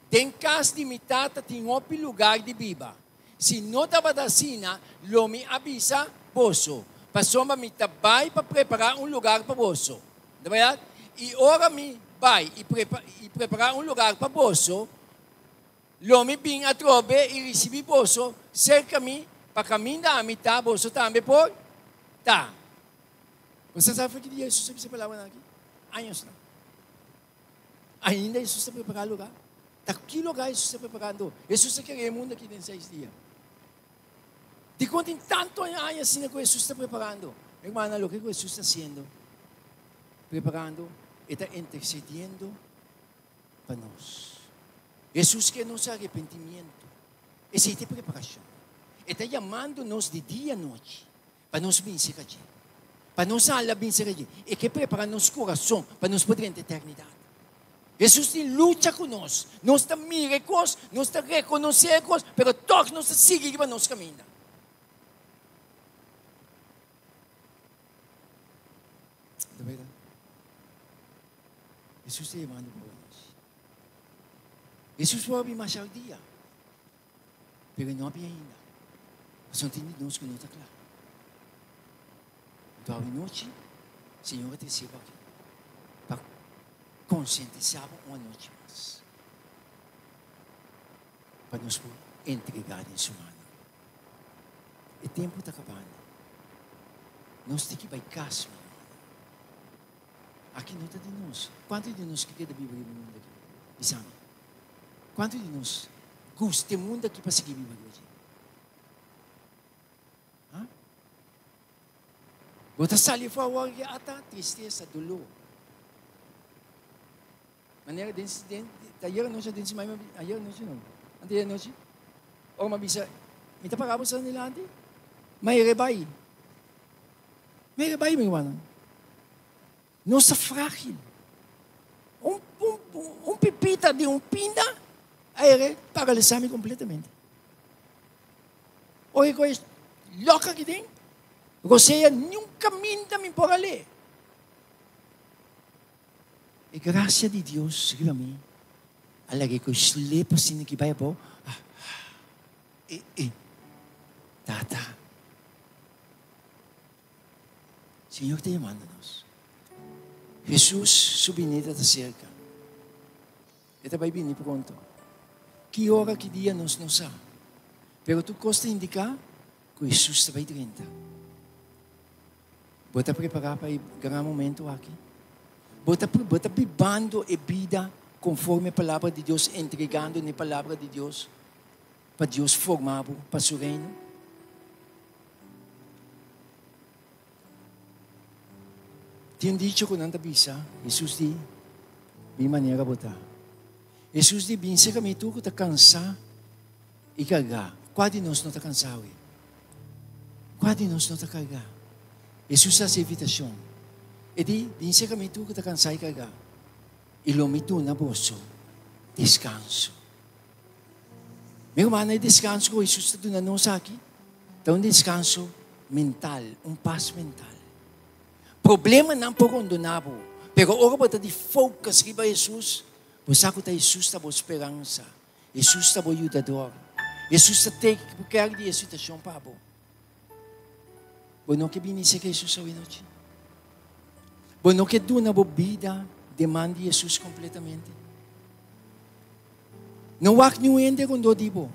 Den kas di mi Tata tin hopi lugar di biba. Si no tabata asina, lo mi a bisa boso, pasobra mi ta bai pa prepará un lugar pa boso. Ta bèrdat? I ora mi bai i prepará un lugar pa boso, Lo mi bin atrobe i risibí boso serka mi, pa kaminda ami ta, boso tambe por ta. Bo sa for ki dia Hesus a bisa e palabranan aki? Añosnan. Ainda Hesus ta prepará lugá. Ta ki lugá Hesus ta preparando? Hesus a krea e mundu aki den seis dia. Dikon tin tantu aña asina ku Hesus ta preparando? Hermana, loke ku Hesus ta hasiendo, preparando, e ta intersediendo pa nos. Hesus ke nos arepentimiento. Esei ta e preparashon. E ta yamando nos di dia anochi pa nos bin serka dje. Pa nos hala bin serka dje. E ke prepara nos kurason pa nos por drenta eternidat. Hesus tin lucha ku nos. Nos ta mira e kos, nos ta rekonosé e kos, pero tòg nos ta sigui riba nos kaminda. Hesus ta yamando pa nos. Hesus por a bin masha dia, pero e no a bin ainda. Pasobra tin di nos ku no ta kla. Anto awe nochi, Señor a trese bo aki pa konsientisá bo un anochi mas, pa nos por entregá den su mannan. E tempu ta kabando. Nos tin ki bai kas, mi hermano. Aki no ta di nos. Kuantu di nos ke keda biba riba e mundu aki? Bisa mi. Kuantu di nos gusta e mundu aki pa sigui biba riba dje? Ha? Bo ta sali afó awor aki ata tristesa, doló. Manera den den ayer anochi den si mami ayer anochi no anteayer anochi ora mi a bisa mi ta para bo sa dilanti ma e rebai. Mira bai, mi rumannan. Nos ta frágil. Un, un, un pipita di un pinda aire paralisá mi kompletamente. Oye, ku e loka ki tin, rosea ni un kaminda mi por a lee. E grasia di Dios riba mi a laga ku e slip asina ki bai abou. Ah, e, e, tata. Señor ta yamando nos. Jesús su binida ta cerca. E ta bai bini pronto. Ki ora, ki dia nos no sa. Pero tur cos ta indica cu Jesús ta bai drenta. Bo ta prepara pa e gran momento aki? Bo ta, bo ta bibando e bida conforme e palabra di Dios, entregando n'e palabra di Dios pa Dios forma bo pa su reino? Tin dicho ku nan ta bisa, Hesus di, Bin manera bo ta. Hesus di, Bin serka mi tur ku ta kansá i kargá. Kua di nos no ta kansá awe? Kua di nos no ta kargá? Hesus a hasi invitashon. E di, Bin serka mi tur ku ta kansá i kargá, i lo mi duna boso deskanso. Mi rumannan, e deskanso ku Hesus ta duna nos aki ta un deskanso mental, un pas mental. Problemanan por rondoná bo, pero ora bo ta di focus riba Hesus, bo sa ku ta Hesus ta bo speransa, Hesus ta bo yudador, Hesus ta take care di e situashon pa bo. Bo no ke bini serka Hesus awe nochi? Bo no ke duna bo bida den man di Hesus kompletamente? No wak niun hende rondó di bo.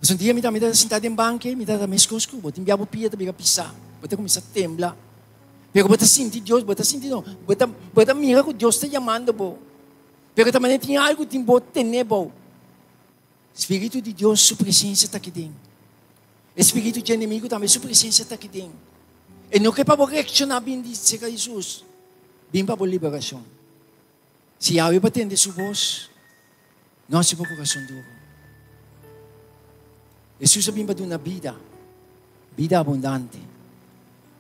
Pasobra un dia mi tambe tabata sintá den banki, mi tabata meskos ku bo. Tin bia bo pia ta bira pisá, bo ta kuminsá tembla. Pero bo ta sinti Dios, bo ta sinti no, bo ta, bo ta mira ku Dios ta yamando bo. Pero ta manera tin algu tin bo tene bo. Spiritu di Dios su presensia ta aki den. E spiritu dje enemigu tambe su presensia ta aki den. E no ke pa bo reakshoná bin di serka Hesus, bin pa bo liberashon. Si Yahweh bo tende su bos, no hasi bo kurason duru. Hesus a bin pa duna bida, bida abundante.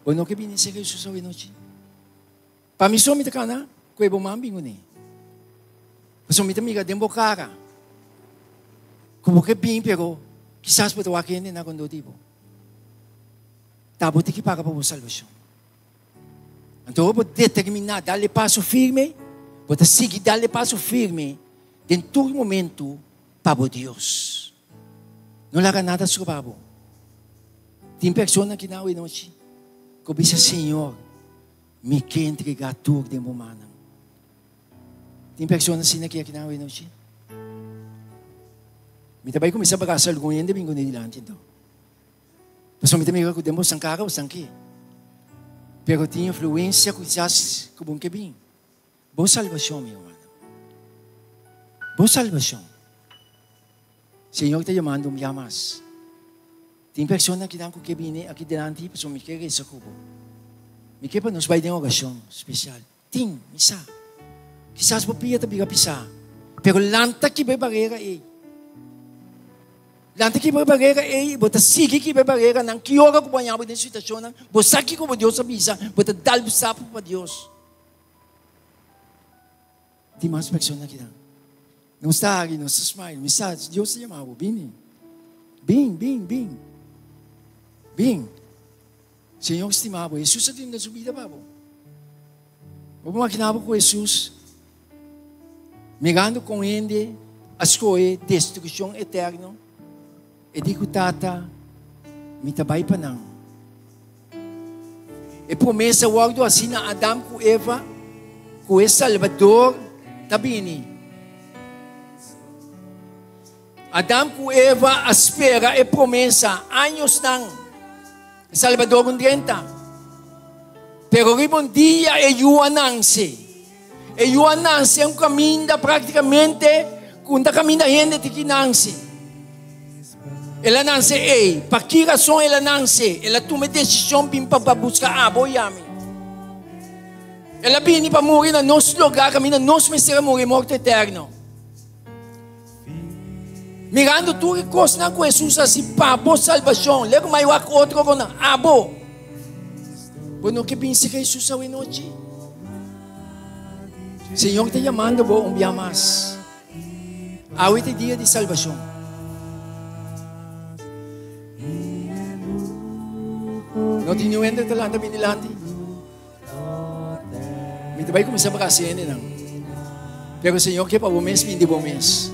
Bo no ke bini serka Hesus awe nochi? Pa mi so mi ta kana ku e bo man bin kuné. Pasobra mi ta mira den bo kara ku bo ke bin pero kisas bo ta wak hende na rondó di bo. Ta bo tin ki paga pa bo salbashon. Anto ora bo determiná dal e paso firme, bo ta sigui dal e paso firme den tur momento pa bo Dios. No laga nada stroba bo. Tin persona aki na awenochi ku bisa, Señor, Mi ke entregá tur den bo mannan. Tin persona asina aki akinan awe nochi? Mi ta bai kuminsá brasa algun hende bin kuné dilanti anto. Pasobra mi ta mira ku den bosan kara bosan ke. Pero tin influensia ku kisas ku bon ke bin. Bo salbashon, mi hermano. Bo salbashon. Señor ta yamando un bia mas. Tin persona akinan ku ke bini aki dilanti pasobra mi ke resa ku bo. Mi ke pa nos bai den orashon spesial. Tin, mi sa. Kisas bo pia ta bira pisá, pero lanta kibra e barera ei. Lanta kibra e barera ei i bo ta sigui kibra e bareranan. Ki ora ku bo haña bo den situashonnan, bo sa kiko bo Dios a bisa, bo ta dal bo sapu pa Dios. Tin mas persona akinan. Nos ta hari, nos ta smile. Mi sa, Dios ta yama bo. Bini. Bin, bin, bin. Bin. Señor stima bo. Hesus a duna su bida pa bo. Bo por makina bo ku Hesus mirando kon hende a skohe destrukshon eterno? E di ku Tata, Mi ta bai pa nan. E promesa wòrdu hasi na Adam ku Eva ku e Salbador ta bini. Adam ku Eva a spera e promesa añosnan. E Salbador un drenta. Pero riba un dia e yu a nanse. E yu a nanse un kaminda praktikamente ku un ta kaminda hende tin ki nanse. El a nanse ei. Pa ki rason el a nanse? El a tuma e desishon bin pa buska abo i ami. El a bini pa muri na nos lugar kaminda nos mester a muri morto eterno. Mirando tur e kosnan ku Hesus a hasi pa bo salbashon, lego mai wak otro ku nan abo. Bo no ke binse Hesus awe nochi? Señor ta yamando bo un bia mas. Awe ta dia di salbashon. No tin niun hende ta lanta bin dilanti? Mi ta bai kuminsá brasa hendenan. Pero Señor ke pa bo mes bindi bo mes.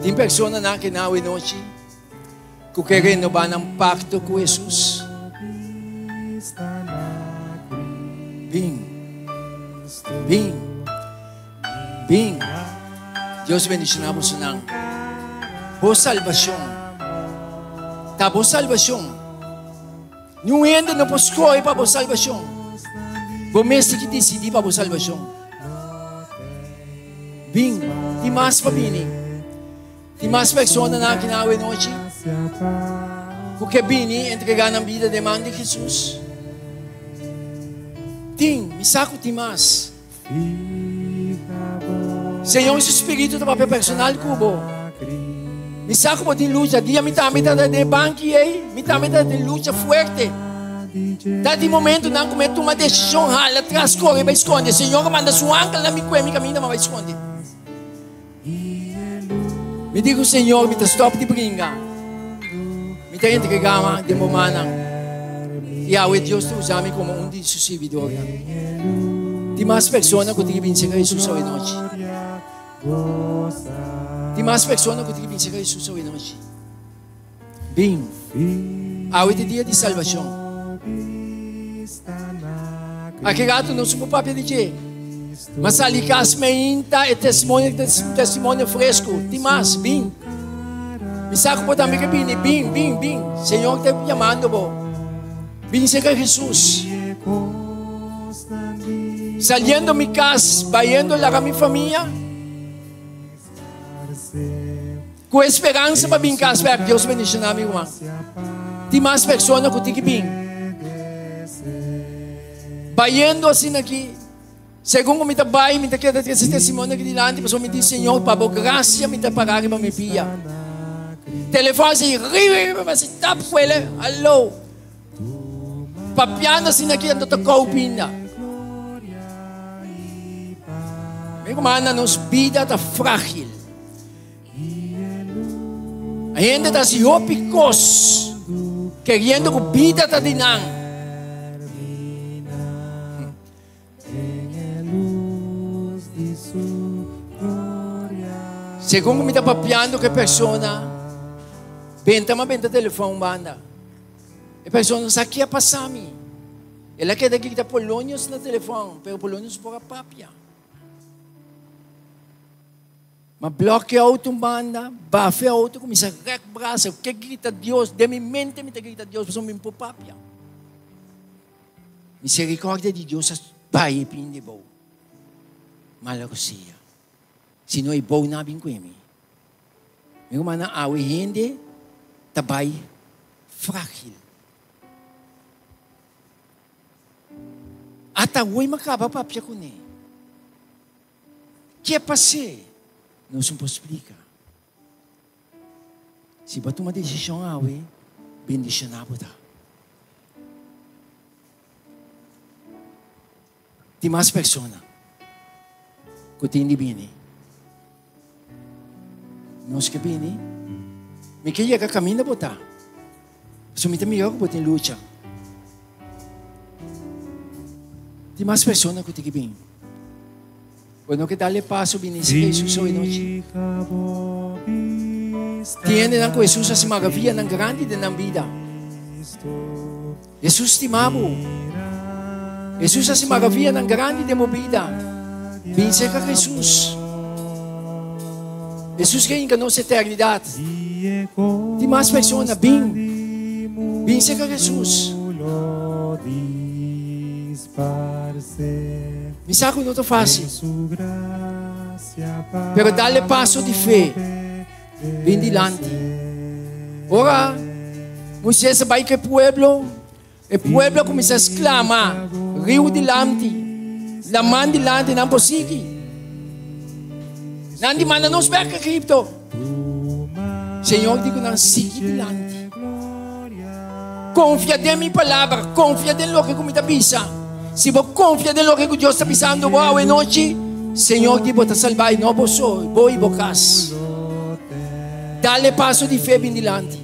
Tin personanan ke na awe nochi ku ke renobá nan pakto ku Hesus. Bin, bin, bin. Dios bendishoná bosonan. Bo salbashon ta bo salbashon. Niun hende no por skohe pa bo salbashon. Bo mes tin ki disidí pa bo salbashon. Bin, tin mas pa bini. Tin mas personanan aki na awe nochi ku ke bini entregá nan bida den man di Hesus. Tin, mi sa ku tin mas. Señor su Spiritu ta papia personal ku bo. Mi sa ku bo tin lucha. Dia mi tambe ta den e banki ei, mi tambe ta den lucha fuerte. Ta tin momentunan ku mi a tuma desishon hala tras kore bai skonde. Señor a manda su angel na mi kue mi kaminda mi a bai skonde. Mi di ku Señor, mi ta stòp di bringa. Mi ta entregá mi den bo mannan. I awe Dios ta usa mi komo un di su sirbidornan. Tin mas persona ku tin ke bin serka Hesus awe nochi. Tin mas persona ku tin ke bin serka Hesus awe nochi. Bin. Awe ta dia di salbashon. Aki rato nos por papia di dje. Ma sali kas meinta e testimonio ta un testimonio fresco. Tin mas, bin. Mi sa ku bo tambe ke bini. Bin, bin, bin. Señor ta yamando bo. Bin serka Hesus. Saliendo mi kas, bayendo laga mi famia. Ku e speransa pa bin kas bek. Dios bendiciona mi ruman. Tin mas persona ku tin ki bin. Bayendo asina aki, segun ku mi ta bai, mi ta keda trese testimonio aki dilanti pasobra mi di Señor, pa bo gracia mi ta para riba mi pia. Telefon a sigui ri ri ri, mi a stap ku el, hallo. Papiando asina aki anto ta kou pinda. Mi rumannan, nos bida ta fragil. A hende ta hasi hopi kos keriendo ku bida ta di nan. Segun ku mi ta papiando ku e persona, benta mi a benta telefòn un banda. E persona sa ki a pasa mi. El a keda grita Polonius na telefòn, pero Polonius por a papia. Ma bloke auto un banda, bafe auto, kuminsá rèk brasa. Ke grita Dios, den mi mente mi ta grita Dios, pasobra mi no por papia. Misericordia di Dios a bai pin di bou. Mala rosia. Si no e bou na bin ku mi. Mi rumannan, awe hende ta bai frágil. Ata awor mi a kaba papia kuné. Ke pas'é? Nos no por splika. Si bo a tuma desishon awe, bendishoná bo ta. Tin mas persona ku tin di bini. Nos ke bini. Mi ke yega kaminda bo ta. Pasobra mi ta mira ku bo tin lucha. Tin mas persona ku tin ke bini. Bo no ke dal e paso bini si Hesus hoy nochi. Tin hendenan ku Hesus hasi maravianan grandi den nan bida. Hesus stima bo. Hesus hasi maravianan grandi den bo bida. Bin serka Hesus. Hesus ke hinka nos eternidat. Tin mas persona, bin. Bin serka Hesus. Mi sa ku no ta fásil. Pero dal e paso di fe. Bin dilanti. Ora Moisés a bai ku e pueblo, e pueblo a kuminsá sklama, Riu dilanti, laman dilanti, nan por sigui. Nan di manda nos bèk Egipto. Señor di ku nan, Sigui dilanti. Konfia den mi palabra, konfia den loke ku mi ta bisa. Si bo konfia den loke ku Dios ta bisando bo awe nochi, Señor di bo ta salba i no bo so, bo i bo kas. Dal e paso di fe bin dilanti.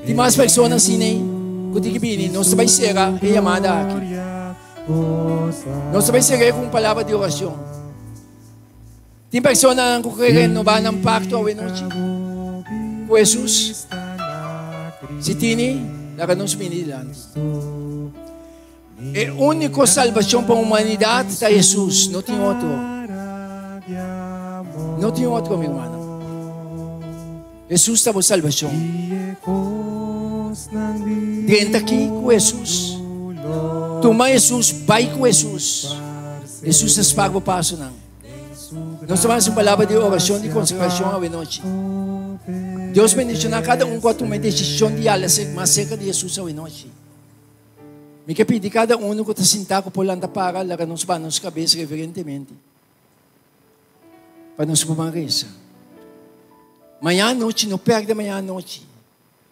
Tin mas persona asina ei ku tin ki bini. Nos ta bai sera e yamada aki. Nos ta bai sera ku un palabra di orashon. Tin personanan ku kere renobá nan pakto awe nochi ku Hesus? Si tini, laga nos bini dilanti. E úniko salbashon pa humanidat ta Hesus, no tin otro. No tin otro, mi hermano. Hesus ta bo salbashon. Drenta aki ku Hesus. Tuma Hesus, bai ku Hesus. Hesus ta spar bo pasonan. Nos ta hasi un palabra di orashon di konsagrashon awenochi. Dios bendishoná kada un ku a tuma e desishon di hala mas serka di Hesus awenochi. Mi ke pidi kada unu ku ta sintá ku por lanta para laga nos baha nos kabes reverentemente pa nos por ban resa. Mañan anochi, no pèrdè mañan anochi.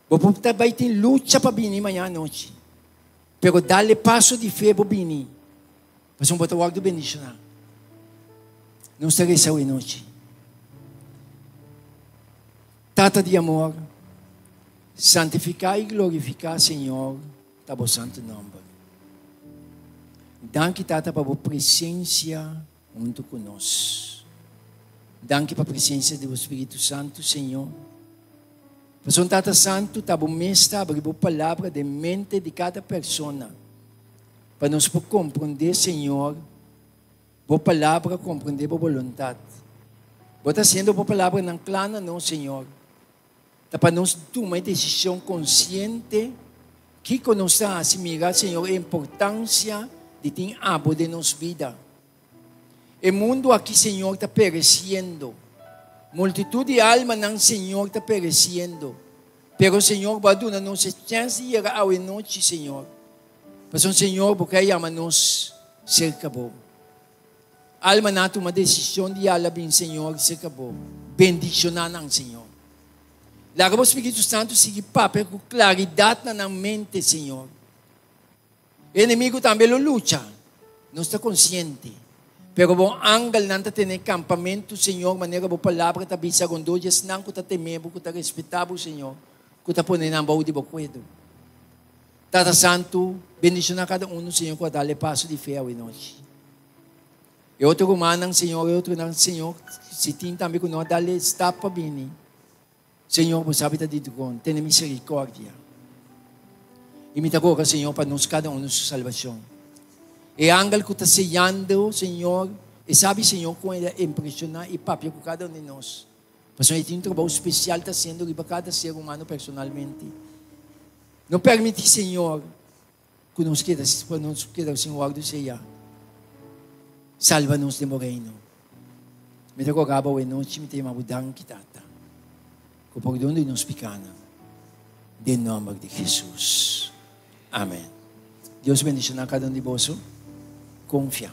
Bo por ta bai tin lucha pa bini mañan anochi. Pero dal e paso di fe bo bini. Pasobra bo ta wòrdu bendishoná. Nos ta resa awe nochi. Tata di amor, santifiká i glorifiká, Señor, ta bo santu nòmber. Danki, Tata, pa bo presensia huntu ku nos. Danki pa presensia di bo Spiritu Santu, Señor. Pasobra Tata Santu, ta bo mes ta abri bo palabra den mente di kada persona, pa nos por komprondé, Señor, bo palabra, komprondé bo boluntat. Bo ta hasiendo bo palabranan kla na nos, Señor. Ta pa nos tuma e desishon konsiente kiko nos ta hasi. Mira, Señor, e importansia di tin abo den nos bida. E mundu aki, Señor, ta peresiendo. Multitut di almanan, Señor, ta peresiendo. Pero, Señor, bo a duna nos e chèns di yega awe nochi, Señor. Pasobra, Señor, bo ke a yama nos serka bo. Almanan a tuma desishon di yala bin, Señor, serka bo. Bendishoná nan, Señor. Laga bo Spiritu Santu sigui papia ku klaridat na nan mente, Señor. E enemigu tambe lo lucha, nos ta konsiente. Pero bo angelnan ta tene kampamentu, Señor, manera bo palabra ta bisa rondó di esnan ku ta temé bo, ku ta respetá bo, Señor, ku ta pone nan bou di bo kuido. Tata Santu, bendishoná kada unu, Señor, ku a dal e paso di fe awe nochi. E otro rumannan, Señor, e otronan, Señor, si tin tambe ku no a dal e stap pa bini, Señor, bo sabi ta di dron, tene misericordia. I mi ta roga, Señor, pa nos kada uno su salbacion. E angel ku ta sellando, Señor, e sabi, Señor, kon el a impresiona i papia ku kada un di nos. Pasobra e tin un trabou spesial ta hasiendo riba kada ser humano personalmente. No permiti, Señor, Ku nos keda, pa nos keda sin wòrdu seyá. Salba nos den bo reino. Mi ta roga bo awenochi, mi ta yama bo danki, Tata, ku pordon di nos pikanan. Den nòmber di Hesus. Amen. Dios bendishoná kada un di boso. Konfia.